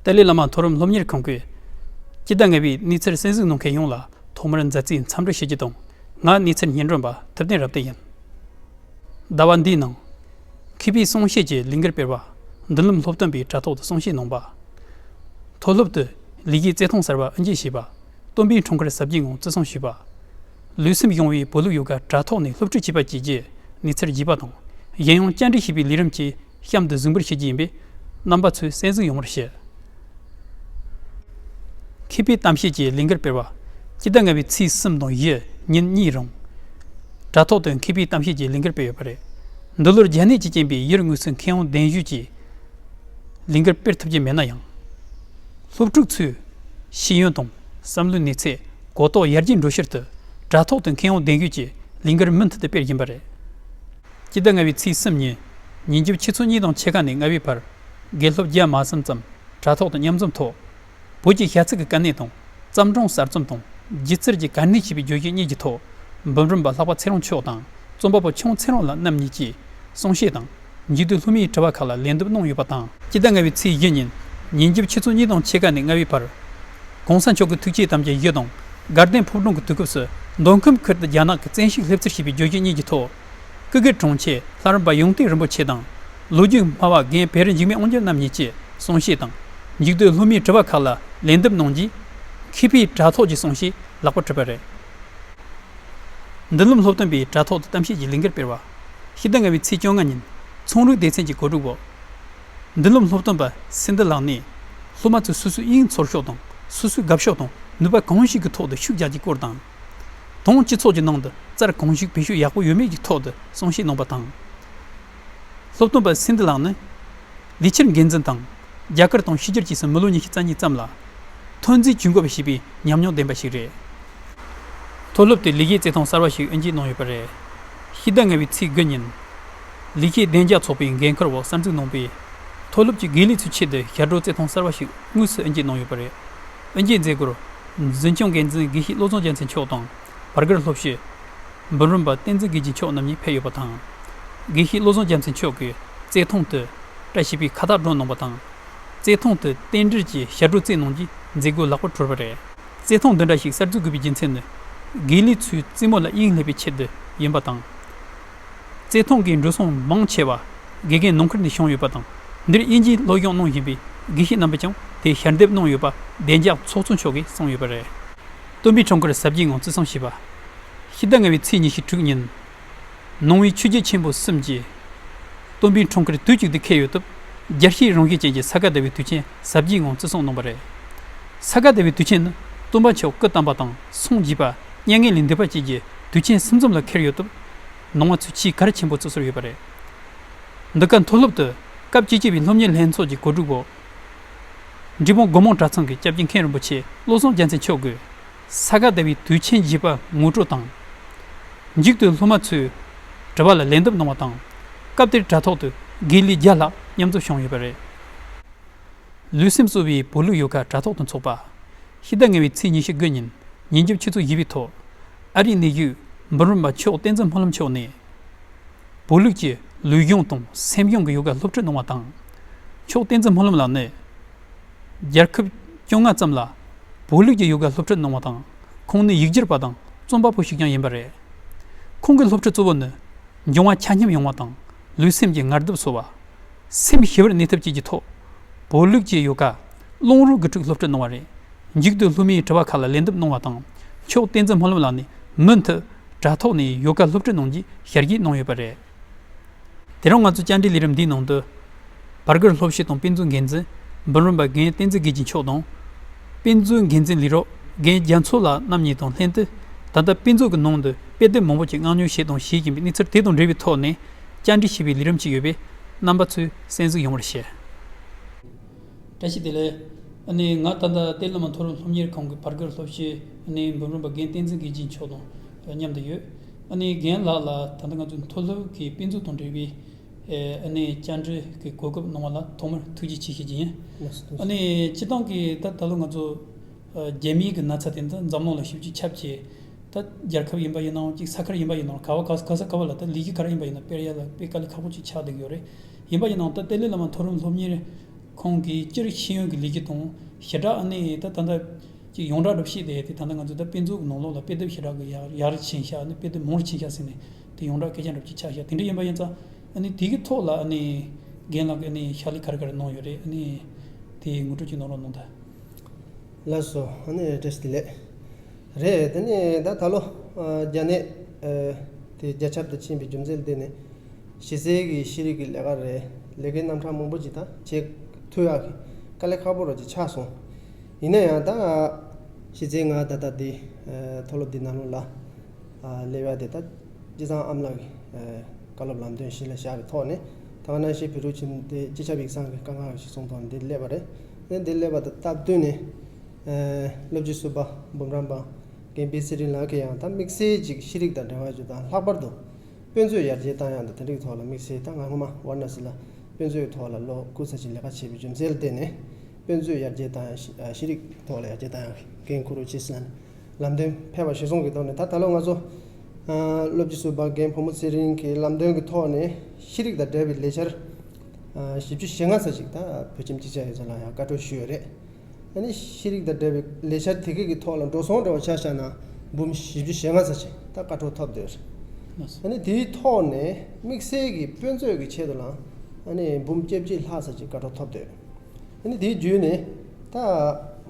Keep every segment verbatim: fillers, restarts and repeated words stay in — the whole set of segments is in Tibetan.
ཏཱ་ལའི་བླ་མ་མཐོ་རིམ་སློབ་གཉེར་ཁང་གིས་སྤྱི་ཟླ་ལྔ་པའི་གནས་ཚུལ་གསན་གཟིགས་གནང་མཁན་ཡོངས་ལ་ཐོག་མར་མཛད་རྩིས་འཚམས་འདྲི་ཞུ་རྒྱུ་དང་། ང་གནས་ཚུལ་སྙན་སྒྲོན་པ་ཐུབ་བསྟན་རབ་བརྟན་ཡིན། ཟླ་བ་འདིའི་ནང་། མཁས་པའི་གསུང་བཤད་ཀྱི་ལས་འགུལ་སྤེལ་བ། མདུན་ལམ་སློབ་སྟོན་པས་དྲ་ཐོག་ཏུ་གསུང་བཤད་གནང་བ། མཐོ་སློབ་ཏུ་ལས་ཀའི་བརྩི་མཐོང་གསར་བ་དབུ་འབྱེད་བྱས་པ། སྟོན་པའི་འཁྲུངས་སྐར་གཟབ་རྒྱས་ངང་བརྩི་སྲུང་ཞུས་པ། ལུས་སེམས་ཡོང་བའི་བོད་ལུགས་ཡོ་ག་དྲ་ཐོག་ནས་སློབ་ཁྲིད་བྱས་པ་བཅས་ཀྱི་གནས་ཚུལ་རྒྱས་པ་དང་། གཞན་ཡང་བཅར་འདྲི་བྱས་པའི་ལས་རིམ་བཅས་གཤམ་དུ་གཟིགས་འབུལ་ཞུ་རྒྱུ་ཡིན་པས། རྣམ་པ་ཚོས་གསན་གཟིགས་ཡོང་བར་ཞུ། མཁས་པའི་གཏམ་བཤད་ཀྱི་ལས་འགུལ་སྤེལ་བ། སྤྱི་ཟླ་ལྔ་པའི་ཚེས་གསུམ་དང་བཞི་ཉིན་གཉིས་རིང་། དྲ་ཐོག་ཏུ་མཁས་པའི་གཏམ་བཤད་ཀྱི་ལས་འགུལ་སྤེལ་ཡོད་པ་རེད། འདི་ལོར་རྒྱ་ནད་ཀྱི་རྐྱེན་པས་ཡུལ་དངོས་སུ་མཁས་དབང་གདན་ཞུས་ཀྱིས་ལས་འགུལ་སྤེལ་ཐུབ་ཀྱི་མེད་ན་ཡང་། སློབ་ཕྲུག་ཚོའི་ཤེས་ཡོན་དང་བསམ་བློའི་གནས་ཚད་གོ་རྟོགས་ཡར་རྒྱས་འགྲོ་ཕྱིར་དུ། དྲ་ཐོག་ཏུ་མཁས་དབང་གདན་ཞུས་ཀྱིས་ལས་འགུལ་མུ་མཐུད་དུ་སྤེལ་བཞིན་པ་རེད། སྤྱི་ཟླ་ལྔ་པའི་ཚེས་གསུམ་ཉིན། ཉིན་རྒྱབ་ཆུ་ཚོད་གཉིས་དང་ཕྱེད་ཀ་ནས་ལྔ་པའི་བར། དགེ་སློབ་བརྒྱ་མ་ཟིན་ཙམ་དྲ་ཐོག་ཏུ་མཉམ་འཛོམས་ཐོག་བོད་ཀྱི་ཞྭ་ཚིགས་ཀྱི་དཀའ་གནད་དང་། བརྩམས་སྒྲུང་གསར་རྩོམ་དང་སྒྱུ་རྩལ་གྱི་གར་སྣེ་ཞེས་པའི་བརྗོད་གཞི་གཉིས་ཀྱི་ཐོག་འབུམ་རམས་པ་ལྷག་པ་ཚེ་རིང་མཆོག་དང་རྩོམ་པ་པོ་ཆུང་ཚེ་རིང་ལགས་རྣམ་གཉིས་ཀྱིས་གསུང་བཤད་དང་། མཇུག་ཏུ་སློབ་མའི་དྲི་བ་ཁག་ལ་ལན་འདེབས་གནང་ཡོད་པ་དང་། སྤྱི་ཟླ་ལྔ་པའི་ཚེས་བཞི་ཉིན། ཉིན་རྒྱབ་ཆུ་ཚོད་གཉིས་དང་ཕྱེད་ཀ་ནས་ལྔ་པའི་བར། ༸གོང་ས་མཆོག་གི་ཐུགས་བསྐྱེད་དམ་བཅའ་བཞི་དང་། དགའ་ལྡན་ཕོ་བྲང་གི་དུས་སྐབས་སུ། མདོ་ཁམས་ཁུལ་དུ་རྒྱ་ནག་གི་བཙན་ཤུགས་སླེབས་ཚུལ་ཞེས་པའི་བརྗོད་གཞི་གཉིས་ཀྱི་ཐོག་སྐུ་སྒེར་དྲུང་ཆེ་ལྷ་རམས་པ་ཡང་སྟེང་རིན་པོ་ཆེ་དང་། ལོ་རྒྱུས་སྨྲ་བ་རྒན་བེ་རི་འཇིགས་མེད་དབང་རྒྱལ་རྣམ་གཉིས་ཀྱིས་གསུང་བཤད་དང་། མཇུག་ཏུ་སློབ་མའི་དྲི་བ་ཁག་ལ་ལན་འདེབས་གནང་རྗེས། མཁས་པའི་དྲ་ཐོག་གི་གསུང་བཤད་ལེགས་པར་གྲུབ་པ་རེད། མདུན་ལམ་སློབ་སྟོན་པས་དྲ་ཐོག་ཏུ་གཏམ་བཤད་ཀྱི་ལས་འགུལ་སྤེལ་བ། ཕྱི་ཟླ་ལྔ་པའི་ཚེས་བཅོ་ལྔ་ཉིན། ཚོང་རིག་སྡེ་ཚན་གྱི་གོ་སྒྲིག་འོག་མདུན་ལམ་སློབ་སྟོན་པ་སིན་དི་ལགས་ནས། སློབ་མ་ཚོས་སོ་སོའི་དབྱིངས་ཚོར་ཕྱོགས་དང་། སོ་སོའི་དགའ་ཕྱོགས་དང་ནུས་པ་གང་ཞིག་གི་ཐོག་ཏུ་ཤུགས་རྒྱག་རྒྱུའི་སྐོར་དང་། དང་སྤྱི་ཚོགས་ཀྱི་ནང་དུ་རྩལ་གང་ཞིག་བེད་སྤྱོད་ཡག་པོ་ཡོད་མེད་ཀྱི་ཐོག་ཏུ་གསུང་བཤད་གནང་བ་དང་། སློབ་སྟོན་པ་སིན་དི་ལགས་ནི། ལས་འཆར་འགན་འཛིན་དང་། རྒྱ་གར་དང་ཕྱི་རྒྱལ་བཅས་སུ་མི་ལོ་ཉི་ཤུ་རྩ་གཉིས་ཙམ་ལ། ཐོན་རྫས་ཇུས་འགོད་པ་ཞེས་པའི་ཉམས་མྱོང་ལྡན་པ་ཞིག་རེད། མཐོ་སློབ་ཏུ་ལས་ཀའི་བརྩི་མཐོང་གསར་བ་ཞིག་དབུ་འབྱེད་གནང་ཡོད་པ་རེད། ཕྱི་ཟླ་ལྔ་པའི་ཚེས་དགུ་ཉིན། ལས་བྱེད་བདེ་འཇགས་ཚོགས་པའི་འགན་འཁུར་འོག་གསར་འཛུགས་གནང་པའི། མཐོ་སློབ་ཀྱི་དགེ་ལས་ཚོའི་ཆེད་དུ་ཞབས་བྲོ་རྩེད་ཐང་གསར་བ་ཞིག་དངོས་སུ་དབུ་འབྱེད་གནང་ཡོད་པ་རེད། དབུ་འབྱེད་མཛད་སྒོར། འཛིན་སྐྱོང་འགན་འཛིན་དགེ་བཤེས་བློ་བཟང་རྒྱལ་མཚན་མཆོག་དང་། བར་སྒར་སློབ་སྤྱི། འབུམ་རམས་པ་བསྟན་འཛིན་དགེ་རྒྱས་མཆོག་རྣམ་གཉིས་ཕེབས་ཡོད་པ་དང་། དགེ་བཤེས་བློ་བཟང་རྒྱལ་མཚན་མཆོག་གིས་རྩེད་ཐང་དུ་བཀྲ་ཤིས་པའི་ཁ་བཏགས་སྒྲོན་གནང་བ་དང་། རྩེད་ཐང་དུ་རྟེན་འབྲེལ་གྱི་ཞབས་བྲོ་རྩེད་གནང་རྗེས་མཛད་སྒོ་ལེགས་པོར་གྲུབ་པ་རེད། རྩེད་ཐང་འདི་འདྲ་ཞིག་གསར་འཛུགས་དགོས་པའི་རྒྱུ་མཚན་ནི། དགེ་ལས་ཚོའི་རྩེད་མོ་ལ་དབྱིངས་སླེབས་པའི་ཆེད་དུ་ཡིན་པ་དང་། རྩེད་ཐང་གི་འགྲོ་སོང་མང་ཆེ་བ་དགེ་རྒན་ནང་ཁུལ་ནས་བྱུང་ཡོད་པ་དང་། འདིར་དབྱིན་ཇིའི་སློབ་སྦྱོང་གནང་བཞིན་པའི་དགེ་བཤེས་རྣམ་པས་ཀྱང་དེ་ཞལ་འདེབས་གནང་ཡོད་པ་བདེ་འཇགས་ཚོགས་གཙོ་མཆོག་གིས་གསུངས་ཡོད་པ་རེད། སྟོན་པའི་འཁྲུངས་སྐར་གཟབ་རྒྱས་ངང་བརྩི་སྲུང་བྱས་པ། ཕྱི་ཟླ་ལྔ་པའི་ཚེས་ཉི་ཤུ་དྲུག་ཉིན། ནང་པའི་ཆོས་བརྒྱུད་ཆེན་པོ་གསུམ་གྱིས། སྟོན་པའི་འཁྲུངས་སྐར་དུས་གཅིག་ཏུ་འཁེལ་ཡོད་སྟབས། རྒྱལ་སྤྱིའི་རང་བཞིན་ཅན་གྱི་ས་ག་ཟླ་བའི་དུས་ཆེན་གཟབ་རྒྱས་ངང་བརྩི་སྲུང་གནང་བ་རེད། ས་ག་ཟླ་བའི་དུས་ཆེན་ནི། སྟོན་པ་མཆོག་སྐུ་བལྟམས་པ་དང་། སངས་རྒྱས་པ། མྱ་ངན་ལས་འདས་པ་བཅས་ཀྱི་དུས་ཆེན་གསུམ་འཛོམས་ལ་འཁེལ་ཡོད་སྟབས། ནང་པ་ཚོས་ཆེས་གལ་ཆེན་པོ་བརྩི་སྲོལ་ཡོད་པ་རེད། འདི་ག་མཐོ་སློབ་ཏུ། སྐབས་བཅུ་གཅིག་པའི་སློབ་གཉེར་ལྷན་ཚོགས་ཀྱི་གོ་སྒྲིག་འོག་འབྲས་སྤུངས་སྒོ་མང་གྲྭ་ཚང་གི་སྐྱབས་རྗེ་མཁན་རིན་པོ་ཆེ་བློ་བཟང་རྒྱལ་མཚན་མཆོག་གིས། ས་ག་ཟླ་བའི་དུས་ཆེན་བཞི་པ་ངོ་སྤྲོད་དང་། མཇུག་ཏུ་སློབ་མ་ཚོས་དྲི་བ་ལ་ལན་འདེབས་གནང་བ་དང་། སྐབས་དེར་དྲ་ཐོག་ཏུ་དགེ་ལས་བརྒྱ་ལྷག་མཉམ་འཛོམས་བྱུང་ཡོད་པ་རེད། ལུས་སེམས་གསོ་བའི་བོད་ལུགས་ཡོ་ག་དྲ་ཐོག་ཏུ་འཚོགས་པ། ཕྱི་ཟླ་ལྔ་པའི་ཚེས་ཉི་ཤུ་དགུ་ཉིན། ཉིན་རྒྱབ་ཆུ་ཚོད་བཞི་པའི་ཐོག་ཨ་རིའི་གནས་བཞུགས་འབུམ་རམས་པ་མཆོག་བསྟན་འཛིན་སྨོན་ལམ་མཆོག་ནས། བོད་ལུགས་ཀྱི་ལུས་སྦྱོང་དང་སེམས་སྦྱོང་གི་ཡོ་ག་སློབ་ཁྲིད་གནང་བ་དང་། མཆོག་བསྟན་འཛིན་སྨོན་ལམ་ལགས་ནི། རྒྱལ་ཁབ་བཅོ་ལྔ་ཙམ་ལ་བོད་ལུགས་ཀྱི་ཡོ་ག་སློབ་ཁྲིད་གནང་བ་དང་། ཁོང་ནི་ཡིག་སྒྱུར་པ་དང་རྩོམ་པ་པོ་ཞིག་ཀྱང་ཡིན་པ་རེད། ཁོང་གི་སློབ་ཁྲིད་གཙོ་བོ་ནི། འབྱུང་བ་ཆ་མཉམ་ཡོང་བ་དང་། ལུས་སེམས་ཀྱི་ངལ་དུབ་གསོ་བ། སེམས་ཞི་བར་གནས་ཐབས་བཅས་ཀྱི་ཐོག་བོད་ལུགས་ཀྱི་ཡོ་ག་རླུང་རོ་དགུ་ཕྲུག་སློབ་ཁྲིད་གནང་བ་རེད། མཇུག་ཏུ་སློབ་མའི་དྲི་བ་ཁག་ལ་ལན་འདེབས་གནང་བ་དང་། མཆོག་བསྟན་འཛིན་སྨོན་ལམ་ལགས་ནས་མུ་མཐུད་དྲ་ཐོག་ནས་ཡོ་ག་སློབ་ཁྲིད་གནང་རྒྱུའི་ཞལ་བཞེས་གནང་ཡོད་པ་རེད། དེ་རིང་ང་ཚོའི་བཅར་འདྲི་ལས་རིམ་འདིའི་ནང་དུ། བར་སྒར་སློབ་སྤྱི་དང་དཔེ་མཛོད་འགན་འཛིན་འབུམ་རམས་པ་རྒན་བསྟན་འཛིན་དགེ་རྒྱས་མཆོག་དང་། དཔེ་མཛོད་འགན་འཛིན་ལས་རོགས་རྒན་རྒྱ་མཚོ་ལགས་རྣམ་གཉིས་དང་ལྷན་དུ། ད་ལྟ་དཔེ་མཛོད་ཀྱི་ནང་དུ་དཔེ་དེབ་མང་པོ་ཅིག་མངགས་ཉོ་བྱས་དང་བྱེད་བཞིན་པའི་གནས་ཚུལ་དེ་དང་འབྲེལ་བའི་ཐོག་ནས་བཅར་འདྲི་བྱེད་པའི་ལས་རིམ་ཅིག་ཡོད་པས། རྣམ་པ་ཚོས་གསན་གཟིགས་ཡོང་བར་ཞུ། བཀྲ་ཤིས་བདེ་ལེགས། ཨ་ནི་ང་ད་ལྟ་ཏཱ་ལའི་བླ་མ་མཐོ་རིམ་སློབ་གཉེར་ཁང་གི་བར་སྒར་སློབ་སྤྱི། ཨ་ནི་འབུམ་རམས་པ་རྒན་བསྟན་འཛིན་དགེ་རྒྱས་མཆོག་དང་མཉམ་དུ་ཡོད། ཨ་ནི་རྒན་ལགས་ལ་ད་ལྟ་ང་ཚོའི་མཐོ་སློབ་ཀྱི་དཔེ་མཛོད་དང་འབྲེལ་བའི་ཨ་ནི་བཅར་འདྲི་གི་གོ་སྐབས་གནང་བ་ལ་ཐོག་མར་ཐུགས་རྗེ་ཆེ་ཞུ་རྒྱུ་ཡིན། ལགས་སོ། ཨ་ནི་སྤྱིར་བཏང་གི་ད་ད་ལོ་ང་ཚོ་རྒྱ་མིའི་གི་ན་ཚ་དེ་འདི་འཛམ་གླིང་ལ་ཞེ་པོ་ཅིག་ཁྱབ་བྱས། ད་རྒྱལ་ཁབ་ཡིན་པ་ཡིན་ནའང་ཅིག་ས་ཁུལ་ཡིན་པ་ཡིན་ནའང་ག་བ་ག་ག་ས་ག་བ་ལ་ད་ལས་གཞི་ག་རེ་ཡིན་པ་ཡིན་ན་སྤེལ་ཡ་ལ་དཔེ་དཀའ་ལས་ཁག་པོ་ཅིག་ཆགས་བསྡད་ཀྱི་ཡོད་རེད། ཡིན་པ་ཡིན་ནའང་ད་ཏཱ་ལའི་བླ་མ་མཐོ་རིམ་སློབ་གཉེར་ ཁོང་གིས་སྤྱིར་ཤེས་ཡོན་གྱི་ལས་ཀྱི་དང་ཞེ་དྲག་ཨ་ནི་ད་ད་ལྟ་ཅིག་ཡོངས་གྲགས་འདྲ་བཤད་དེ་དེ་ད་ལྟ་ང་ཚོ་ད་དཔེ་མཛོད་ཀྱི་ནང་ལོགས་ལ་དཔེ་དེབ་ཞེ་དྲག་གི་ཡག་ཡག་རུ་ཕྱིན་ཤག་ཨ་ནི་དཔེ་དེབ་མང་རུ་ཕྱིན་ཤག་ཟེར་ནས་དེ་ཡོངས་གྲགས་སྐད་ཆ་འདྲ་ཅིག་ཆགས་ཤག་དེ་འདྲ་ཡིན་པ་ཡིན་ཙང་ཨ་ནི་དེ་གི་ཐོག་ལ་ཨ་ནི་རྒན་ལགས་ཀྱིས་ཨ་ནི་ཕྱག་ལས་ག་རེ་ག་རེ་གནང་ཡོད་རེད། ཨ་ནི་དེ་ངོ་སྤྲོད་ཅིག་གནང་རོགས་གནང་ད། ལགས་སོ། ཨ་ནི་བཀྲ་ཤིས་བདེ་ལེགས། རེད། དེ་ནས་ད་ད་ལོ་ཨ་རྒྱ་ནད་ཨ་དེ་རྒྱ་ཁྱབ་ཏུ་ཕྱིན་པའི་རྒྱུ་མཚན་ལ་བརྟེན་ནས་གཞི་རྩའི་གི་ཤེས་རིག་གི་ལས་ཀ་རེད། ལས་ཀའི་རྣམ་གྲངས་མང་པོ་ཅིག་ད་བྱེད་ཐུབ་ཡག་གི་དཀའ་ལས་ཁག་པོ་ར་ཅིག་ཆགས་སོང་། ཡིན་ན་ཡང་ད་གཞི་རྩའི་ང་ད་ལྟ་འདི་ཨ་མཐོ་སློབ་འདི་ནང་ལོགས་ལ་ཨ་སླེབས་ཡག་དེ་ད་སྤྱི་བཏང་ཨ་མ་ལགས་ཀྱི་ཨ་བཀའ་སློབ་ལམ་སྟོན་གཞི་ལ་བཞག་པའི་ཐོག་ནས་ད་ག་ནང་བཞིན་བོད་ཕྲུག་ཆེན་མོ་དེ་སྤྱི་ཁྱབ་ཡིག་ཚང་གི་དཀའ་ངལ་ཞིག་སོང་དོན་འདི་སླེབས་པ་རེད། དེ་འདི་སླེབས་པ་དང་སྟབས་བསྟུན་ནས་ཨ་སློབ་སྤྱི་ཟུར་པ་འབུམ་རམས་པ་རྒན་པེ་ཚེ་རིང་ལགས་ཀྱིས་ཡང་ད་དམིགས་བསལ་ཅིག་ཤེས་རིག་དང་འབྲེལ་བ་ཡོད་དང་ལྷག་པར་དུ་དཔེ་མཛོད་ཡར་རྒྱས་བཏང་ཡག་དང་དེ་འདྲའི་ཐོག་ལ་དམིགས་བསལ་ད་ང་སྔོན་མ་ཝཱ་ར་ཎ་སི་ལ་དཔེ་མཛོད་ཐོག་ལ་ལོ་དགུ་ཙམ་ཅིག་ལས་ཀ་བྱས་པའི་རྒྱུ་མཚན་ལ་བརྟེན་ནས་དཔེ་མཛོད་ཡར་རྒྱས་བཏང་ཡག་ཤེས་ཨ་ཤེས་རིག་ཐོག་ལ་ཡར་རྒྱས་བཏང་ཡག་འགན་འཁུར་རོགས་བྱེད་ཟེར་ནས་ལམ་སྟོན་ཕེབས་པ་གཞིར་བཟུང་གི་ཐོག་ནས་ད་ད་ལོ་ང་ཚོ་ཨ་སློབ་སྤྱི་ཟུར་པ་རྒན་བུ་མོ་ཚེ་རིང་གི་ལམ་སྟོན་གྱི་ཐོག་ནས་ཤེས་རིག་དང་འབྲེལ་བའི་ལས་འཆར་ཨ་བཞི་བཅུ་ཞེ་ལྔ་ཙམ་ཞིག་ད་བོད་ཁྱིམ་གཅིག་ཆ་ཡོད་ཚད་ལ་ཡང་བཀའ་འཁྲོལ་ཞུས་ཡོད་རེད། ཨ་ནི་ཤེས་རིག་དང་འབྲེལ་བའི་ལས་འཆར་དེ་གའི་གི་ཐོག་ལ་འགྲོ་སོང་འདྲ་བོ་ཆ་བཞག་ན་འབུམ་བཞི་བཅུ་ཞེ་ལྔ་ཙམ་ཞིག་ད་བཀའ་འཁྲོལ་ཐོབ་སྡོད། ཨ་ནི་དེའི་ཐོག་ནས་དམིགས་བསལ་གྱི་དཔེ་མཛོད་ཀྱི་ཆེད་དུ་ལ་ཨ་ནི་འབུམ་བརྒྱད་ཅུ་ལྷག་ཙམ་ཞིག་བཀའ་འཁྲོལ་ཐོབ་སྡོད། ཨ་ནི་དེའི་བརྒྱུད་ནས་ད་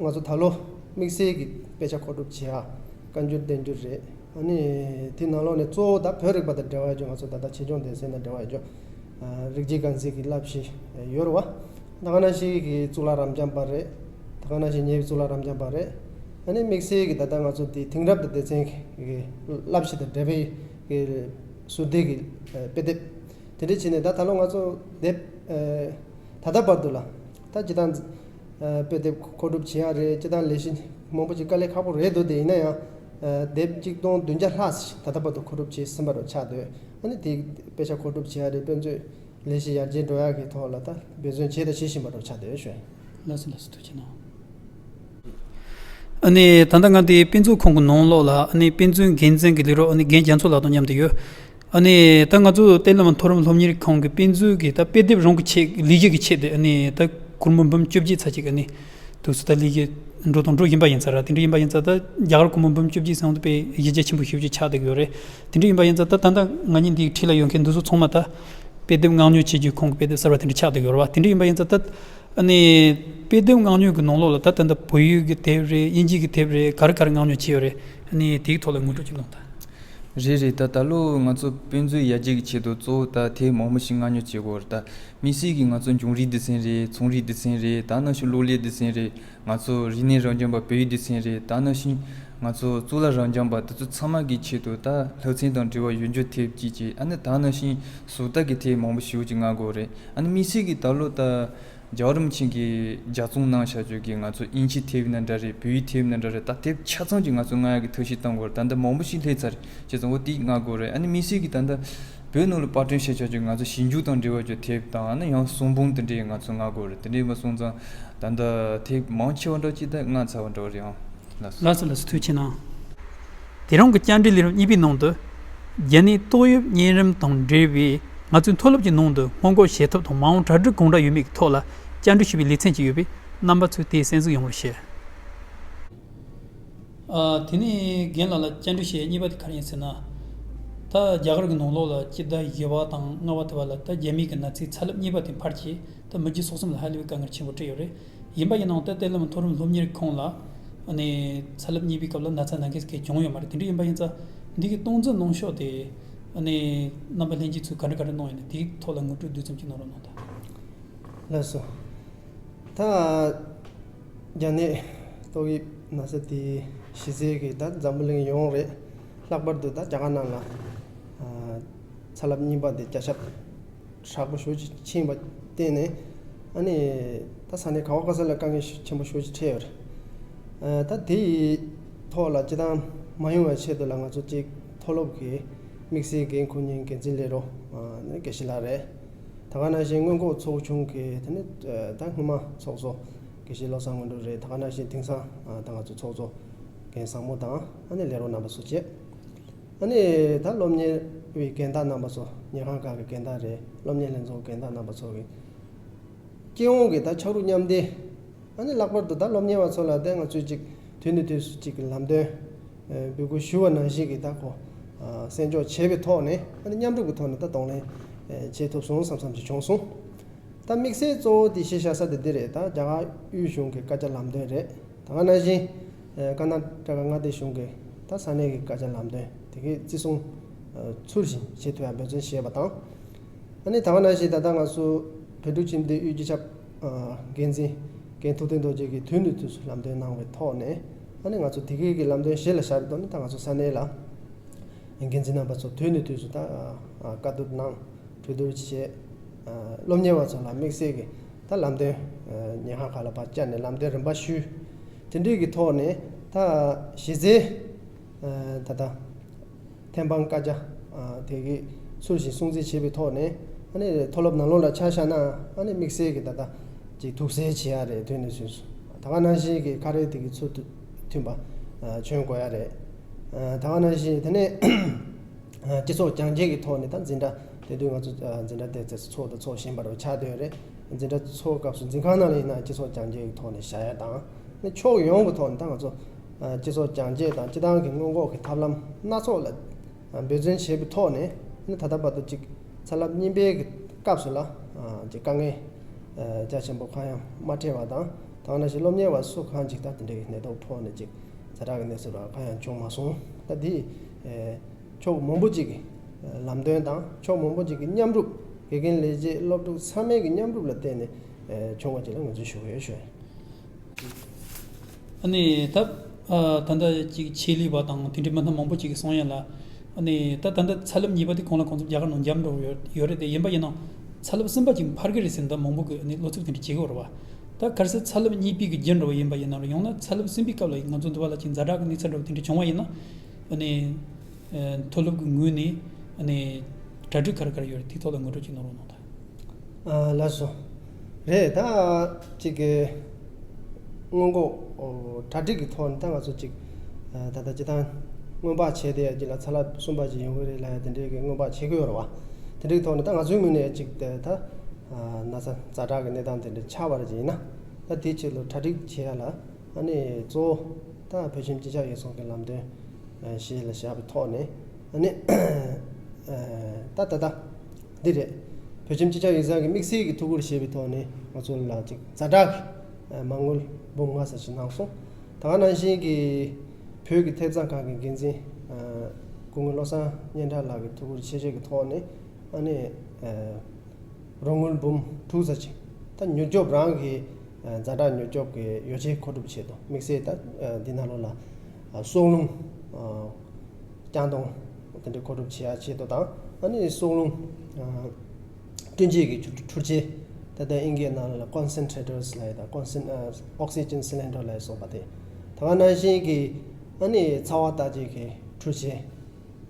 ང་ཚོ་ད་ལོ་དམིགས་བསལ་གྱི་དཔེ་ཆ་མཁོ་སྒྲུབ་བྱེད་ཡག་བཀའ་འགྱུར་བསྟན་འགྱུར་རེད། ཨ་ནི་དེ་ནང་ལོགས་ནས་གཙོ་བོ་ད་བོད་རིག་པ་དང་འབྲེལ་བ་ཡོད་རྒྱུ་ང་ཚོ་ད་ལྟ་ཆོས་འབྱུང་སྡེ་ཚན་དང་འབྲེལ་བ་ཡོད་རྒྱུ་རིགས་རྒྱུད་རྒན་གསོའི་གི་བསླབ་གཞི་ཡོད་རེད་བ། ད་ག་ནང་བཞིན་གི་གཙུག་ལག་རབ་འབྱམས་པ་རེད། ད་ག་ནང་བཞིན་ཉེ་བའི་གཙུག་ལག་རབ་འབྱམས་པ་རེད། ཨ་ནི་དམིགས་བསལ་གི་ད་ལྟ་ང་ཚོ་དེ་དེང་རབས་དང་སྡེ་ཚན་གི་བསླབ་གཞི་དང་འབྲེལ་བའི་གི་ཟུར་བསྡུས་གི་དཔེ་དེབ་དེ་འདྲ་བྱས་ནས་ད་ད་ལོ་ང་ཚོ་དེབ་ད་ལྟ་བར་དུ་ལ་ད་སྤྱི་བཏང་དཔེ་དེབ་མཁོ་སྒྲུབ་བྱེད་ཡག་རེད། སྤྱི་བཏང་ལས་གཞི་མང་པོ་ཅིག་དཀའ་ལས་ཁག་པོ་རེད་འདུག་དེ་ཡིན་ན་ཡང་དེབ་གཅིག་སྟོང་བདུན་བརྒྱ་ལྷག་ད་ལྟ་བར་དུ་མཁོ་སྒྲུབ་བྱས་ཟིན་པ་རུ་ཆགས་འདུག་ཨ་ནི་དེ་དཔེ་ཆ་མཁོ་སྒྲུབ་བྱེད་ཡག་རེད། དཔེ་མཛོད་ལས་གཞི་ཡར་རྒྱས་འགྲོ་ཡག་གི་ཐོག་ལ་ད་འབད་བརྩོན་བྱས་དང་བྱེད་བཞིན་པ་རུ་ཆགས་བསྡད་ཡོད་ཞུ། ལགས་སོ་ལགས་སོ། ཐུགས་རྗེ་གནང་། ཨ་ནི་ད་ལྟ་ང་དེ་དཔེ་མཛོད་ཁང་གི་ནང་ལོགས་ལ་ཨ་ནི་དཔེ་མཛོད་འགན་འཛིན་གྱི་ལས་རོགས་ཨ་ནི་རྒན་རྒྱ་མཚོ་ལགས་དང་མཉམ་དུ་ཡོད། ཨ་ནི་ད་ང་ཚོ་ཏེ་ལ་མ་མཐོ་རིམ་སློབ་གཉེར་ཁང་གི་དཔེ་མཛོད་ཀྱི་ད་དཔེ་དེབ་རང་གི་ཆེད་ལས་གཞི་གི་ཆེད་དུ་ཨ་ནི་ད་སྒོར་མོ་འབུམ་བཅོ་བརྒྱད་ཙམ་ཅིག་ཨ་ནི་དུས་སུ་ད་ལས་ཀྱི་འགྲོ་དང་འགྲོ་བཞིན་པ་ཡིན་ས་ར། དེ་འདྲ་ཡིན་པ་ཡིན་ཙང་ད་རྒྱ་གར་སྒོར་མོ་འབུམ་བཅོ་བརྒྱད་ཟེར་བ་དེ་དཔེ་གཞི་རྒྱ་ཆེན་པོ་ཞེ་པོ་ཅིག་ཆགས་བསྡད་ཀྱི་ཡོད་རེད། དེ་འདྲ་ཡིན་པ་ཡིན་ཙང་ད་ད་ལྟ་ང་གཉིས་འདི་འཁྲིས་ལ་ཡོད་མཁན་འདི་ཚོ་ཚང་མ་ད་དཔེ་དེབ་མངགས་ཉོ་བྱེད་རྒྱུའི་ཁོང་གི་དཔེ་དེབ་གསར་བ་དེ་འདྲ་ཆགས་བསྡད་ཀྱི་ཡོད་རེད་བ། དེ་འདྲ་ཡིན་པ་ཡིན་ཙང་ད་ཨ་ནི་དཔེ་དེབ་མངགས་ཉོ་གི་ནང་ལོགས་ལ་ད་ད་ལྟ་བོད་ཡིག་གི་དེབ་རེད། དབྱིན་ཇི་གི་དེབ་རེད། ག་རེ་ག་རེ་མངགས་ཉོ་བྱས་ཡོད་རེད། ཨ་ནི་དེའི་ཐོག་ལ་ངོ་སྤྲོད་ཅིག་གནང་དང་། རེད་རེད། ད་ད་ལོ་ང་ཚོ་དཔེ་མཛོད་ཡར་རྒྱས་ཀྱི་ཆེད་དུ་གཙོ་བོ་ད་དེབ་མང་པོ་ཞིག་མངགས་ཉོ་བྱེད་དགོས་རེད། ད་དམིགས་བསལ་གྱིས་ང་ཚོ་འབྱུང་རིག་སྡེ་ཚན་རེད། ཚོང་རིག་སྡེ་ཚན་རེད། ད་ནང་བཞིན་གློག་ཀླད་སྡེ་ཚན་རེད། ང་ཚོ་རིག་གནས་རབ་འབྱམས་པ་བོད་ཡིག་སྡེ་ཚན་རེད། ད་ནང་བཞིན་ང་ཚོ་གཙུག་ལག་རབ་འབྱམས་པ་དེ་ཚོ་ཚང་མ་གི་ཆེད་དུ་ད་སློབ་ཚན་དང་འབྲེལ་བ་ཡོད་རྒྱུ་དེབ་ཅིག་ཅིག་ཨ་ནི་ད་ནང་བཞིན་ཟུར་ལྟ་གི་དེབ་མང་པོ་ཞེ་པོ་ཅིག་མངགས་དགོས་རེད། ཨ་ནི་དམིགས་བསལ་གྱིས་ད་ལོ་ད་རྒྱལ་བ་རིན་པོ་ཆེ་གིས་ལྗགས་རྩོམ་གནང་བཞག་རྒྱུ་གི་ང་ཚོ་དབྱིན་ཇིའི་དེབ་ཡིན་ན་འདྲ་རེད། བོད་ཡིག་དེབ་ཡིན་ན་འདྲ་རེད། ད་དེབ་ཆ་ཚང་ཅིག་ང་ཚོ་མངག་ཡག་གི་ཐབས་ཤེས་གཏང་དགོས་རེད། ད་ལྟ་མང་པོ་ཞིག་སླེབས་ཚར་རེད། བྱས་ཙང་འོ་དེ་མངག་དགོས་རེད། ཨ་ནི་དམིགས་བསལ་གྱིས་ད་ལྟ་བོད་ནང་ལ་པར་སྐྲུན་བྱས་བཞག་རྒྱུ་ང་ཚོ་ཞིབ་འཇུག་དང་འབྲེལ་བ་རྒྱུ་དེབ་དང་ཨ་ནི་ཡང་གསུང་འབུམ་དེ་འདྲས་ང་ཚོ་མངག་དགོས་རེད། དེ་འདྲས་མ་སོང་ཙང་ད་ལྟ་དེབ་མང་ཆེ་བ་འདྲ་ཅིག་ད་མངགས་ཚར་བ་འདྲ་བ་རེད་ཨང་། ལགས་སོ། ལགས་སོ་ལགས་སོ། ཐུགས་རྗེ་གནང་། དེ་རིང་གི་བཅར་འདྲི་ལས་རིམ་གཉིས་པའི་ནང་དུ། རྒྱ་ནད་ཏོག་དབྱིབས་གཉན་རིམས་དང་འབྲེལ་བའི་ང་ཚོའི་མཐོ་སློབ་ཀྱི་ནང་དུ་སྔོན་འགོག་བྱེད་ཐབས་དང་མ་འོངས་གྲ་སྒྲིག་གང་འདྲ་ཡོད་མེད་ཀྱི་ཐོག་ལ་བཅར་འདྲི་ཞུ་བའི་ལེ་ཚན་ཅིག་ཡོད་པས་རྣམ་པ་ཚོས་དེའི་གསན་གཟིགས་ཡོང་བར་ཞུ། ཨ། དེ་ནས་རྒན་ལགས་ལ་བཅར་འདྲི་བྱེད་ཡས་གཉིས་པ་དེ་ག་རེ་ཡིན་ཟེར་ན། ད་རྒྱ་གར་གྱི་ནང་ལོགས་ལ་སྤྱི་ཟླ་བཞི་པ་དང་ལྔ་པ་དེ་བར་ལ་ད་རྒྱ་མིའི་གི་ནག་རྩིས་ཚ་རླབས་གཉིས་པ་དེ་འཕར་རྗེས་ད་མི་རྒྱུ་སོག་གསུམ་ལ་ཧ་ལས་པའི་དཀའ་ངལ་ཆེན་པོ་འཕྲད་ཡོད་རེད། ཡིན་པ་ཡིན་ནའང་ད་ལྟའི་ལམ་མཐོ་རིམ་སློབ་གཉེར་ཁང་ལ་ཨ་ནི་ཚ་རླབས་གཉིས་པའི་སྐབས་ལ་ན་ཚ་ན་མཁན་ཟེར་མཁན་བྱུང་ཡོད་མ་རེད། དེ་འདྲ་ཡིན་པ་ཡིན་ཙང་འདི་གི་སྟངས་འཛིན་གནང་ཕྱོགས་དེ་ཨ་ནི་རྣམ་པ་ལྷན་རྒྱས་ཚོས་ག་འདྲ་ག་འདྲ་གནང་ཡོད་ན་དེའི་ཐོག་ལ་ངོ་སྤྲོད་བསྡུས་ཙམ་ཅིག་གནང་རོགས་གནང་དང་། ལགས་སོ། ད་རྒྱ་ནད་ཏོག་དབྱིབས་ན་ཚ་དེ་གཞི་རྩའི་གི་ད་འཛམ་བུ་གླིང་ཡོངས་རེད། ལྷག་པར་དུ་ད་རྒྱ་གར་ནང་ལ་ཨ་ཚ་རླབས་གཉིས་པ་དེ་བརྒྱ་ཆ་དྲག་པོ་ཞེ་པོ་ཅིག་ཕྱིན་པ་བརྟེན་ནས་ཨ་ནི་ད་ས་གནས་ག་བ་ག་ས་ལ་དཀའ་ངལ་ཆེན་པོ་ཞེ་པོ་ཅིག་འཕྲད་ཡོད་རེད། ཨ་ད་དེ་ཡི་ཐོག་ལ་སྤྱི་བཏང་མ་ཡོང་བའི་ཆེད་དུ་ལ་ང་ཚོ་གཅིག་མཐོ་སློབ་ཀྱི་དམིགས་བསལ་འགན་འཁུར་མཁན་འགན་འཛིན་ལས་རོགས་ཨ་ནི་དགེ་བཤེས་ལགས་རེད། ད་ག་ནང་བཞིན་སྔོན་འགོག་ཚོགས་ཆུང་གི་དེ་ནི་ད་སྔོན་མ་ཚོགས་གཙོ་དགེ་བཤེས་བློ་བཟང་སྔོན་འགྲོ་རེད། ད་ག་ནང་བཞིན་དེང་སང་ད་ང་ཚོ་ཚོགས་གཙོ་རྒན་བཟང་མོ་དང་ཨ་ནི་ལས་རོགས་རྣམ་པ་ཚོ་བཅས། ཨ་ནི་ད་སློབ་གཉེར་བའི་རྒན་བདག་རྣམ་པ་ཚོ་ཉལ་ཁང་ཁག་གི་རྒན་བདག་རེད། སློབ་གཉེར་ལྷན་ཚོགས་རྒན་བདག་རྣམ་པ་ཚོ་གི་ སྤྱི་ཡོངས་ཀྱི་ད་ཕྱག་རོགས་མཉམ་འདེགས། ཨ་ནི་ལྷག་པར་དུ་ད་སློབ་གཉེར་བ་ཚོ་ལ་ད་ང་ཚོས་ཅིག་དུས་ནས་དུས་སུ་ཅིག་གི་ལམ་སྟོན་འབོད་སྐུལ་ཞུ་བ་ནང་བཞིན་གྱི་ད་ཁོ་གསན་འཇོག་བྱས་པའི་ཐོག་ནས། ཨ་ནི་མཉམ་རུབ་ཀྱི་ཐོག་ནས་ད་གདོང་ལེན་བྱེད་ཐུབ་སོང་བསམ་བསམ་ཅིག་བྱུང་སོང་། ད་དམིགས་བསལ་གཙོ་བོ་དེ་གཞི་བཞག་ས་དེ་འདི་རེད། ད་རྒྱ་གར་དབུས་གཞུང་གི་བཀའ་རྒྱ་ལམ་སྟོན་རེད། ད་ག་ནང་བཞིན་ཀར་ན་ཊ་ཀ་མངའ་སྡེ་གཞུང་གི་ད་ས་གནས་ཀྱི་བཀའ་རྒྱ་ལམ་སྟོན་དེ་གའི་བརྩི་སྲུང་ཚུལ་བཞིན་བྱེད་ཐུབ་ཡ་འབད་བརྩོན་བྱས་པ་དང་། ཨ་ནི་ད་ག་ནང་བཞིན་ད་ལྟ་ང་ཚོ་བོད་ཕྲུག་ཁྱིམ་སྡེ་དབུས་སྤྱི་ཁྱབ་འགན་འཛིན་རྒན་ཐུབ་བསྟན་རྡོ་རྗེ་གིས་དུས་ནས་དུས་སུ་ལམ་སྟོན་གནང་བའི་ཐོག་ནས། ཨ་ནི་ང་ཚོ་དེ་གའི་གི་ལམ་སྟོན་གཞི་ལ་བཞག་པའི་ཐོག་ནས་ད་ང་ཚོ་ས་གནས་ལ་འགན་འཛིན་རྣམ་པ་ཚོ་དུས་ནས་དུས་སུ་ད་བཀའ་བསྡུར་གནང་། གྲོས་བསྡུར་བྱས། སློབ་གཉེར་བ་ཚོ་ལ་དམིགས་བསལ་གྱི་ད་ལམ་སྟོན་ཉལ་ཁང་ཁག་ལ་ཕར་བཅར་ནས་ལམ་སྟོན་རིམ་པ་ཞུས། དེ་འདྲའི་གི་ཐོག་ནས་ད་གཞི་རྩའི་ད་ལྟ་ཐེམ་སྤང་བཀའ་རྒྱ་དེ་གའི་ཚུལ་བཞིན་སྲུང་བརྩི་བྱེད་པའི་ཐོག་ནས། ཨ་ནི་མཐོ་སློབ་ནང་ལོགས་ལ་ཆ་བཞག་ན། ཨ་ནི་དམིགས་བསལ་གྱི་ད་ལྟ་ཅིག་དུག་སེལ་བྱེད་ཡ་རེད། དུས་ནས་དུས་སུ་ད་ག་ནང་བཞིན་གྱི་ཁ་རས་དེ་གའི་ཚུལ་དུ་མཐུན་པ་གྱོན་དགོས་ཡ་རེད། ད་ག་ནང་བཞིན་དེ་ནས་སྤྱི་ཚོགས་སྦྱང་བརྩོན་གྱི་ཐོག་ནས། ད་འཛིན་གྲྭ་དེ་དུས་ང་ཚོ་འཛིན་གྲྭ་དེ་ཚོ་ཚོགས་དང་ཚོགས་བཞིན་པ་རུ་ཆགས་བསྡད་ཡོད་རེད། འཛིན་གྲྭ་ཚོགས་སྐབས་སུ་འཛིན་ཁང་ནང་ལ་ཡིན་ན་སྤྱི་ཚོགས་སྦྱང་བརྩོན་གྱི་ཐོག་ནས་བཞག་ཡ་དང་། ནི་ཕྱོགས་ཡོངས་ཀྱི་ཐོག་ནས་ད་ང་ཚོ་སྤྱི་ཚོགས་སྦྱང་བརྩོན་དང་སྤྱི་བཏང་གི་སྔོན་འགོག་གི་ཐབས་ལམ་སྣ་ཚོགས་ལ་འབད་བརྩོན་བྱས་པའི་ཐོག་ནས། ནི་ད་ལྟ་བར་དུ་ཅིག་ཚ་རླབས་གཉིས་པའི་གི་སྐབས་སུ་ལ་ཅིག་དཀའ་ངལ་རྒྱ་ཆེན་པོ་གང་ཡང་མ་འཕྲད་པ་དང་། ད་ག་ནང་བཞིན་སློབ་གཉེར་བ་སུ་གང་ཅིག་ད་དེ་འདྲའི་ནད་དུག་ཕོག་ནས་ཅིག་ཛ་དྲག་གི་གནས་ཚུལ་ར་གང་ཡང་བྱུང་མ་སོང་། ད་འདི་ཕྱོགས་མང་པོ་ཅིག་གི་ལམ་སྟོན་དང་ཕྱོགས་མང་པོ་ཅིག་གི་མཉམ་རུབ། དགེ་རྒན་ལས་བྱེད་སློབ་ཕྲུག་ཚང་མའི་གི་མཉམ་རུབ་ལ་བརྟེན་ནས་བྱུང་བ་ཅིག་ལ་ངོས་འཛིན་ཞུ་གི་ཡོད་ཞུ། ཨ་ནི་ད་ད་ལྟ་ཅིག་ཆེད་ལས་པ་དང་དེ་འདྲའི་མི་སྣ་མང་པོ་ཅིག་གིས་གསུང་ཡ་ལ། ཨ་ནི་ད་ད་ལྟ་ཚ་རླབས་གཉིས་པ་དེ་གང་ལ་གང་འཚམ་རྒྱ་གར་ནང་འཇམ་འགྲོ་ཡོད་ཡོད་རེད་དེ། ཡིན་པ་ཡིན་ནའང་ཚ་རླབས་གསུམ་པ་ཅིག་འཕར་གི་རེད་ཟེར་ནས་ད་མང་པོ་གིས་ཨ་ནི་བློ་འཚབ་དེ་འདྲ་བྱེད་ཀྱི་ཡོད་རེད་བ། ད་གལ་སྲིད་ཚ་རླབས་གཉིས་པའི་གི་རྒྱུན་འགྲོ་བ་ཡིན་པ་ཡིན་ན་རུང་། ཡང་ན་ཚ་རླབས་གསུམ་པའི་སྐབས་ལ་ང་ཚོ་འདི་བ་ལ་ཅིག་ཛ་དྲག་གི་གནས་ཚུལ་འདྲ་བ་དེ་འདྲ་བྱུང་བ་ཡིན་ན། ཨ་ནི་མཐོ་སློབ་ཀྱི་ངོས་ནས་ཨ་ནི་གྲ་སྒྲིག་ག་རེ་ག་རེ་ཡོད་རེད། དེའི་ཐོག་ལ་ངོ་སྤྲོད་ཅིག་གནང་རོགས་གནང་དང་། ཨ་ལགས་སོ། རེད། ད་ཅིག་གི་སྔོན་འགོག་གྲ་སྒྲིག་གི་ཐོག་ནས་ད་ང་ཚོ་ཅིག་ད་ལྟ་སྤྱིར་བཏང་སྔོན་དཔག་བྱས་ཏེ་ཡ་ཅིག་ལ་ཚ་རླབས་གསུམ་པ་ཅིག་ཡོང་གི་རེད་ལབ་ཡ་དེ་འདྲའི་གི་སྔོན་དཔག་བྱེད་ཀྱི་ཡོད་རེད་བ། དེ་འདྲའི་ཐོག་ནས་ད་ང་ཚོའི་ངོས་ནས་ཅིག་ད་ན་ཚ་ཛ་དྲག་གི་གནས་སྟངས་དེ་འདྲ་ཆགས་པ་རེད་ཅིག་ཡིན་ན། ད་དེའི་ཆེད་དུ་གྲ་སྒྲིག་བྱེད་ཡ་ལ། ཨ་ནི་གཙོ་བོ་ད་བོད་ཁྱིམ་སྤྱི་ཁྱབ་ཡིག་ཚང་གི་ལམ་སྟོན་གཞི་ལ་བཞག་པའི་ཐོག་ནས། ཨ་ནི་ད་ད་ལྟ་འདི་རེད། བོད་ཁྱིམ་སྤྱི་ཁྱབ་ཡིག་ཚང་གི་དམིགས་བསལ་གྱི་ཐུགས་ཁུར་བཞེས་པའི་ཐོག་ནས་ང་ཚོ་ལ་ཅིག་ཛ་དྲག་གི་མ་དངུལ་འབུམ་ལྔ་ཙམ་ཞིག་གནང་སོང་། ད་ག་ནང་བཞིན་གྱི་བོད་ཀྱི་ཐབ་ཚང་ཁང་གི་འགན་འཛིན་སྐུ་ངོ་བློ་བཟང་སྙན་གྲགས་ལགས་ཀྱི་ཐུགས་ཁུར་ཆེ་བཞེས་ཀྱི་ཐོག་ནས། ཨ་ནི་རོགས་དངུལ་འབུམ་དྲུག་ཙམ་ཅིག་ད་མྱུར་སྐྱོབ་རང་གི་ཛ་དྲག་མྱུར་སྐྱོབ་ཀྱི་ཡོ་བྱད་མཁོ་སྒྲུབ་ཆེད་དུ། དམིགས་བསལ་ད་འདི་ནང་ལོགས་ལ་སྲོག་རླུང་བརྐྱང་གཏོང་དེ་འདྲའི་མཁོ་སྒྲུབ་བྱེད་ཡ་ཆེད་དུ་དང་། ཨ་ནི་སྲོག་རླུང་བསྐྲུན་བྱེད་ཀྱི་འཕྲུལ་ཆས། ད་ལྟ་དབྱིན་སྐད་ནང་ལ་concentrators་ལབ་ཡ་དང་། concent- oxygen cylinder་ལབ་ཡ་སོགས་པ་དེ། ད་ག་ནང་བཞིན་གྱི་ཨ་ནི་ཚ་བ་བརྟག་བྱེད་ཀྱི་འཕྲུལ་ཆས།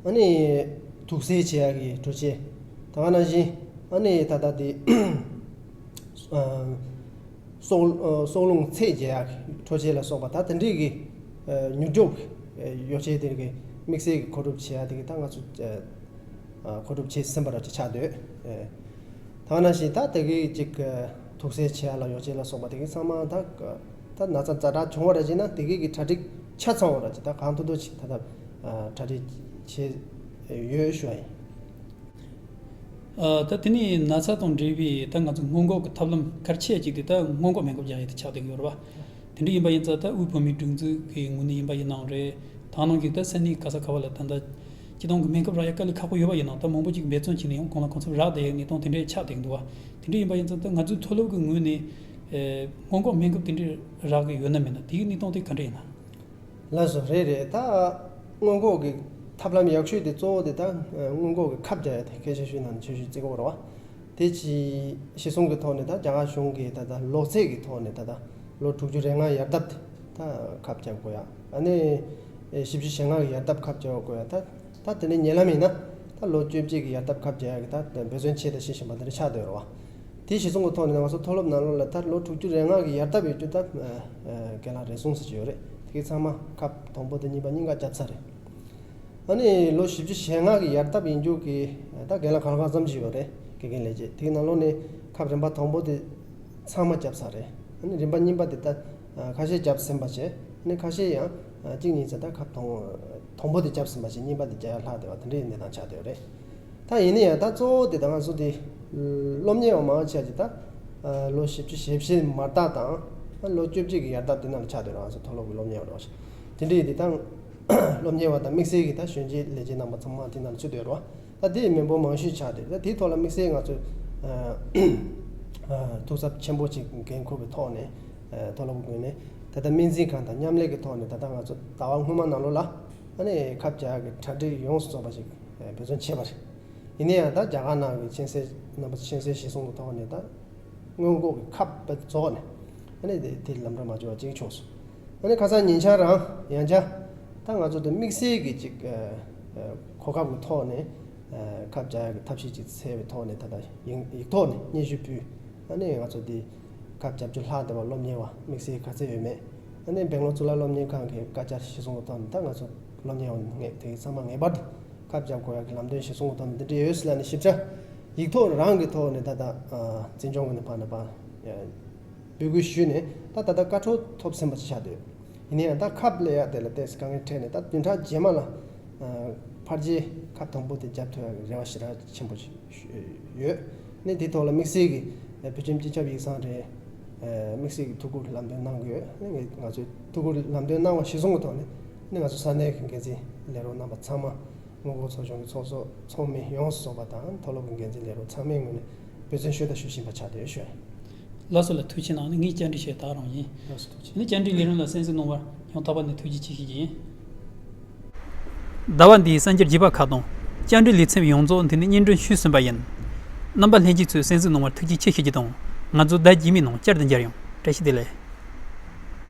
ཨ་ནི་དུག་སེལ་བྱེད་ཡག་གི་འཕྲུལ་ཆས། ད་ག་ནང་བཞིན་ཨ་ནི་ད་ལྟ་དེ་སྲོག- སྲོག་རླུང་ཚད་འཇལ་ཡག་གི་འཕྲུལ་ཆས་ལ་སོགས་པ། ད་དེ་འདྲའི་གི་མྱུར་སྐྱོབ་ཡོ་བྱད་དེ་གི་དམིགས་བསལ་གྱི་མཁོ་སྒྲུབ་བྱེད་ཡག་དེ་གི་ད་ང་ཚོ་མཁོ་སྒྲུབ་བྱས་ཟིན་པ་འདྲ་ཅིག་ཆགས་སྡོད། ད་ག་ནང་བཞིན་ད་དེ་གི་ཅིག་དུག་སེལ་བྱེད་ཡག་ལ་ཡོ་བྱད་ལ་སོགས་པ་དེ་གི་ཚང་མ་ད་ད་ན་ཚ་ཛ་དྲག་བྱུང་བ་རེད་ཅེ་ན། དེ་གི་གི་གྲ་སྒྲིག་ཆ་ཚང་བ་ར་ཅིག་ད་གང་ཐུབ་ཐུབ་ཅིག་ད་ལྟ་གྲ་སྒྲིག་བྱས་ཡོད་ཞུ་བ་ཡིན། ད་དེ་ནས་ན་ཚ་དང་འབྲེལ་བའི་ད་ང་ཚོ་སྔོན་འགོག་གི་ཐབས་ལམ་གལ་ཆེ་ཅིག་དེ་ད་སྔོན་འགོག་སྨན་ཁབ་རྒྱག་ཡག་དེ་ཆགས་བསྡད་ཀྱི་ཡོད་རེད་བ། དེ་འདྲ་ཡིན་པ་ཡིན་ཙང་། ད་དབུས་བོད་མིའི་སྒྲིག་འཛུགས་ཀྱི་ངོས་ནས་ཡིན་པ་ཡིན་ནའང་རེད། ད་ནང་གི་ད་ས་གནས་ག་ས་ག་བ་ལ་ད་ལྟ་སྤྱི་བཏང་གི་སྨན་ཁབ་རག་ཡ་དཀའ་ལས་ཁག་པོ་ཡོད་པ་ཡིན་ནའང་། ད་མང་པོ་ཅིག་འབད་བརྩོན་བྱས་ནས་ཡང་གང་ལ་གང་འཚམ་རག་བསྡད་ཡ་གནས་སྟངས་དེ་འདྲ་ཆགས་བསྡད་ཀྱི་འདུག་བ། དེ་འདྲ་ཡིན་པ་ཡིན་ཙང་། ད་ང་ཚོའི་མཐོ་སློབ་ཀྱི་ངོས་ནས་སྔོན་འགོག་སྨན་ཁབ་དེ་འདྲ་རག་གི་ཡོད་ན་མེད་ན། དེའི་གནས་སྟངས་དེ་ག་འདྲ་ཡིན་ན། ལགས་སོ། རེད་རེད། ད་སྔོན་འགོག་གི་ཐབས་ལམ་ཡག་ཤོས་དེ་གཙོ་བོ་དེ་ད་སྔོན་འགོག་གི་ཁབ་རྒྱག་ཡ་དེ་གལ་ཆེ་ཤོས་ནང་ནས་ཆེ་ཤོས་བརྩི་དགོས་རེད་བ། དེ་ཅི་གཞི་བཟུང་གི་ཐོག་ནས་ད་རྒྱ་གར་གཞུང་གིས་ད་ལྟ་ལོ་ཚད་ཀྱི་ཐོག་ནས་ད་ལྟ་ལོ་དྲུག་ཅུ་རེ་ལྔ་ཡར་ལྡབ་དེ་ད་ཁབ་རྒྱག་དགོས་ཡ། ཨ་ནི་བཞི་བཅུ་ཞེ་ལྔ་གི་ཡར་ལྡབ་ཁབ་རྒྱག་དགོས་ཡ། ད་ད་དེ་ནས་ཉེ་ལམ་ཡིན་ན་ད་ལོ་བཅོ་བརྒྱད་ཀྱི་ཡར་ལྡབ་ཁབ་རྒྱག་ཡ་གི་ད་འབད་བརྩོན་བྱས་དང་བྱེད་བཞིན་པ་དེ་འདྲ་ཆགས་བསྡད་ཡོད་རེད་བ། དེ་གཞི་བཟུང་གི་ཐོག་ནས་ང་ཚོ་མཐོ་སློབ་ནང་ལོགས་ལ་ད་ལོ་དྲུག་ཅུ་རེ་ལྔ་གི་ཡར་ལྡབ་ཡོད་རྒྱུ་ད་རྒན་ལགས་རེ་ཟུང་ཟེར་གྱི་ཡོད་རེད། དེ་གི་ཚང་མ་ཁབ་དང་པོ་དང་གཉིས་པ་གཉིས་ཀ་བརྒྱབ་ཚར་རེད། ཨ་ནི་ལོ་བཞི་བཅུ་ཞེ་ལྔ་གི་ཡར་ལྡབ་ཡིན་རྒྱུ་གི་ད་རྒན་ལགས་གང་ག་ཙམ་ཅིག་ཡོད་རེད། དགེ་རྒན་ལས་བྱེད་དེ་གི་ནང་ལོགས་ནས་ཁབ་རིམ་པ་དང་པོ་དེ་ ཚང་མ་བརྒྱབ་ཚར་རེད། ཨ་ནི་རིམ་པ་གཉིས་པ་དེ་ད་ཨ་ཁ་ཤས་བརྒྱབ་ཟིན་པ་བྱས། ཨ་ནི་ཁ་ཤས་ཡང་ཨ་གཅིག་གཉིས་ཙམ། ད་ཁབ་དང་དང་པོ་དེ་བརྒྱབ་ཟིན་པ་བྱས། གཉིས་པ་དེ་རྒྱག་ཡ་ལྷག་བསྡད་པ་དེ་འདྲའི་གནས་སྟངས་ཆགས་བསྡད་ཡོད་རེད། ད་ཡིན་ན་ཡང་ད་གཙོ་བོ་དེ་ད་ང་ཚོ་དེ་སློབ་གཉེར་བ་མང་ཆེ་ཅིག་ད་ཨ་ལོ་བཞི་བཅུ་ཞེ་བཞི་མར་ལྟ་དང་། ཨ་ལོ་བཅུ་གཅིག་གི་ཡར་ལྟ་དེ་ནང་ལ་ཆགས་བསྡད་ཡོད་རེད། ང་ཚོ་མཐོ་སློབ་ཀྱི་སློབ་གཉེར་བ་རེད་བ། དེ་འདྲའི་དེ་ད་སློབ་གཉེར་བ་དང་དམིགས་བསལ་གྱི་ད་གཞོན་སྐྱེས་ལས་བྱེད་རྣམ་པ་ཚང་མ་དེ་ནང་ལ་ཚུད་བསྡད་ཡོད་རེད་བ། ད་དེ་མི་འབོར་མང་ཤོས་ཆགས་ཏེ། ད་དེའི་ཐོག་ལ་དམིགས་བསལ་ང་ཚོས་ཨ་ཨ་ཐུགས་འཚབ་ཆེན་པོ་ཅིག་འགན་འཁུར་བའི་ཐོག་ནས། ཨ་མཐོ་སློབ་ཀྱི་ངོས་ནས་ད་ལྟ་སྨན་རྩིས་ཁང་དང་མཉམ་ལས་ཀྱི་ཐོག་ནས། ད་ལྟ་ང་ཚོ་ཟླ་བ་སྔོན་མ་ནང་ལོགས་ལ་ཨ་ནི་ཁབ་རྒྱག་ཡག་གི་གྲ་སྒྲིག་ཡོངས་སུ་རྫོགས་པ་ཞིག་ཨ་འབད་བརྩོན་བྱས་པ་རེད། ཡིན་ན་ཡང་ད་རྒྱ་གར་ནང་གི་མཁྱེན་གསལ་རྣམ་པ་ཚོ་མཁྱེན་གསལ་གཞིར་བཟུང་གི་ཐོག་ནས། ད་སྔོན་འགོག་གི་ཁབ་རྫོགས་ནས་ཨ་ནི་དེ་དེ་ལམ་འགྲོ་མ་བྱུང་བ་ཅིག་བྱུང་སོང་། ཨ་ནི་ཁ་སང་ཉིན་ཤར་རང་ཡང་བསྐྱར་ད་ང་ཚོ་དེ་དམིགས་བསལ་གྱི་ཅིག་ཨ་ཨ་གོ་སྐབས་ཀྱི་ཐོག་ནས། ཨ་ཁབ་རྒྱག་ཡག་གི་ཐབས་ཤེས་ཅིག་འཚོལ་བའི་ཐོག་ནས། ད་ལྟ་ཡིག་ཡིག་ཐོག་ནས་སྙན་ཞུ་ཕུལ། ཨ་ནི་ང་ཚོ་དེ་ཁབ་བརྒྱབ་རྒྱུ་ལྷག་བསྡད་པ་སློབ་གཉེར་བ་དམིགས་བསལ་ག་ཚད་ཡོད་མེད། ཨ་ནི་སྦེང་ལོར་གཙུག་ལག་སློབ་གཉེར་ཁང་གི་བཀའ་རྒྱ་གཞིར་བཟུང་གི་ཐོག་ནས། ད་ང་ཚོ་སློབ་གཉེར་བ་ངས་དེ་ཚང་མ་ངེས་པར་དུ་ཁབ་རྒྱག་དགོས་ཡག་གི་ལམ་སྟོན་གཞིར་བཟུང་གི་ཐོག་ནས་དེ་འདྲ་ཡོད་ཟེར་ལབ་ནས་ཞིབ་ཆ་ཡིག་ཐོག་རང་གི་ཐོག་ནས་ད་ལྟ་ཨ་འཛིན་སྐྱོང་གི་ནས་ཕར་ནས་ཕར་འབོད་སྐུལ་ཞུས་ནས། ད་ད་ལྟ་བཀའ་འཁྲོལ་ཐོབ་ཟིན་པ་ཅིག་ཆགས་འདུག་ཡིན་ན་ཡང་ད་ཁབ་ལེན་ཡག་དེ་ལ་ཏོག་ཙམ་དཀའ་ངལ་འཕྲད་ནས། ད་བདུན་ཕྲག་རྗེས་མ་ལ་ཨ་ཕར་རྗེས་ཁབ་དང་པོ་དེ་བརྒྱབ་ཐུབ་ཡག་གི་རེ་བ་ཞེ་དྲག་ཆེན་པོ་ཞིག་ཡོད། ནས་དེའི་ཐོག་ལ་དམིགས་བསལ་གྱི་ཨ་བོད་ཁྱིམ་སྤྱི་ཁྱབ་ཡིག་ཚང་རེད། ཨ་དམིགས་བསལ་གྱི་ཐུགས་ཁུར་ལམ་སྟོན་གནང་གི་ཡོད། ནས་ང་ཚོས་ཐུགས་ཁུར་ལམ་སྟོན་གནང་བ་གཞིར་བཟུང་གི་ཐོག་ནས། ནས་ང་ཚོ་ས་གནས་ཀྱི་འགན་འཛིན་ལས་རོགས་རྣམ་པ་ཚང་མ། སྔོན་འགོག་ཚོགས་ཆུང་གི་ཚོགས་གཙོ་ཚོགས་མི་ཡོངས་སུ་རྫོགས་པ་དང་། མཐོ་སློབ་ཀྱི་འགན་འཛིན་ལས་རོགས་ཚང་མའི་ངོས་ནས་འབད་བརྩོན་ཞུ་དང་ཞུ་བཞིན་པ་ཆགས་བསྡད་ཡོད་ཞུ། ལགས་སོ་ལགས། ཐུགས་རྗེ་གནང་། ནི་ངས་བཅར་འདྲི་བྱས་ད་རང་ཡིན། ལགས་སོ། ཐུགས་རྗེ། ནི་བཅར་འདྲི་ལས་རིམ་ལ་གསན་གཟིགས་གནང་བར་ཡང་དག་པ་ནས་ཐུགས་རྗེ་ཆེ་ཞུ་རྒྱུ་ཡིན། ཟླ་བ་འདིའི་གསར་འགྱུར་རྒྱས་པ་ཁག་དང་བཅར་འདྲི་ལེ་ཚན་ཡོངས་རྫོགས་འདི་ནས་སྙན་སྒྲོན་ཞུས་ཟིན་པ་ཡིན། རྣམ་པ་ལྷན་རྒྱས་ཚོས་གསན་གཟིགས་གནང་བར་ཐུགས་རྗེ་ཆེ་ཞུ་རྒྱུ་དང་། ང་ཚོ་ཟླ་རྗེས་མའི་ནང་བསྐྱར་དུ་མཇལ་ཡོང་། བཀྲ་ཤིས་བདེ་ལེགས།